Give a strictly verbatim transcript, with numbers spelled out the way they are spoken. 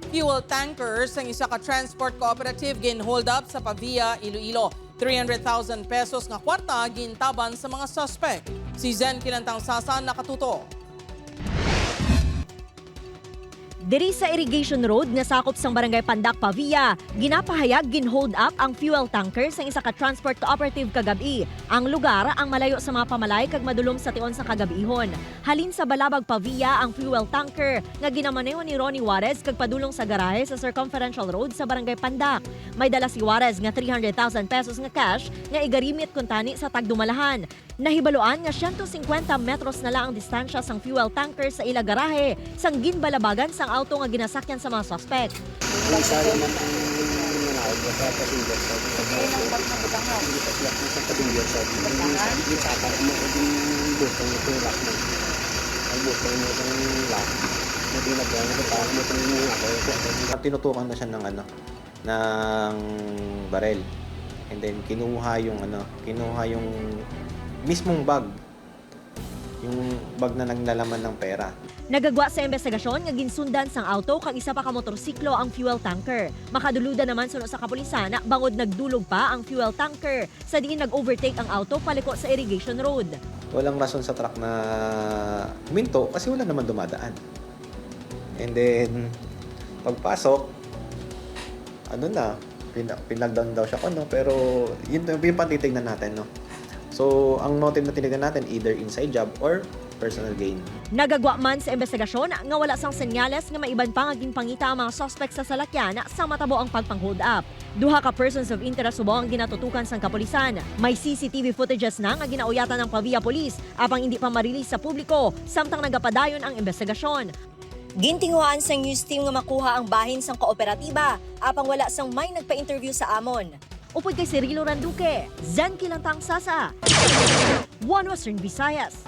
fuel tanker sang isa ka transport cooperative gin-hold up sa Pavia, Iloilo. Three hundred thousand pesos nga kwarta gintaban sa mga suspect. Si Zen Kilantang Sasa nakatuto. Diri sa Irrigation Road nga sakop sang Barangay Pandak, Pavia, ginapahayag gin-hold up ang fuel tanker sang isa ka transport cooperative kagab-i. Ang lugar ang malayo sa mga pamalay kag madulom sa tion sa kagab-ihon. Halin sa Balabag, Pavia ang fuel tanker nga ginamaneho ni Ronnie Juarez kag padulong sa garahe sa Circumferential Road sa Barangay Pandak. May dala si Juarez nga three hundred thousand pesos nga cash nga igarimit kuntani sa tagdumalahan. Nahibaluan nga siyento singkwenta metros na lang ang distansya sang fuel tanker sa ila garahe sang ginbalabagan sang auto nga ginasakyan sa mga suspek. Isa naman ang nanawag sa passenger side. Hindi nang bag na butangan. Hindi pa sila sa passenger side. Butangan? Yung sapa mo, yung butang ito yung lock mo. Ang butang mo itong lock. Hindi na buwan, ito parang butang yung mga ako. Tinutukan na siya ng ano, ng barel. And then kinuha yung ano, kinuha yung mismong bag. Yung bag na naglalaman ng pera. Nagagwa sa imbestigasyon nga ginsundan sang auto kag isa pa ka motorsiklo ang fuel tanker. Makaduludan naman suno sa kapulisan bangod nagdulog pa ang fuel tanker sa diin nag-overtake ang auto paliko sa Irrigation Road. Walang rason sa truck na huminto kasi wala naman dumadaan. And then, pagpasok, ano na, pina- pinagdan daw siya ko, no? Pero yun, yun pa titignan natin, no? So, ang motive na tinignan natin, either inside job or personal gain. Nagagwa man sa imbestigasyon nga wala sang senyales nga may iban pa nga ginpangita ang mga suspek sa salakyan sa matabo ang pagpang-hold up. Duha ka persons of interest subong ang ginatutukan sang kapulisan. May C C T V footages na nga ginauyatan ang Pavia Police, apang indi pa ma-release sa publiko samtang nagapadayon ang imbestigasyon. Gintinguhaan sang news team nga makuha ang bahin sang kooperatiba, apang wala sang may nagpa-interview sa amon. Upod kay Cirilo Randuque, Zen Kilantang Sasa, One Western Visayas.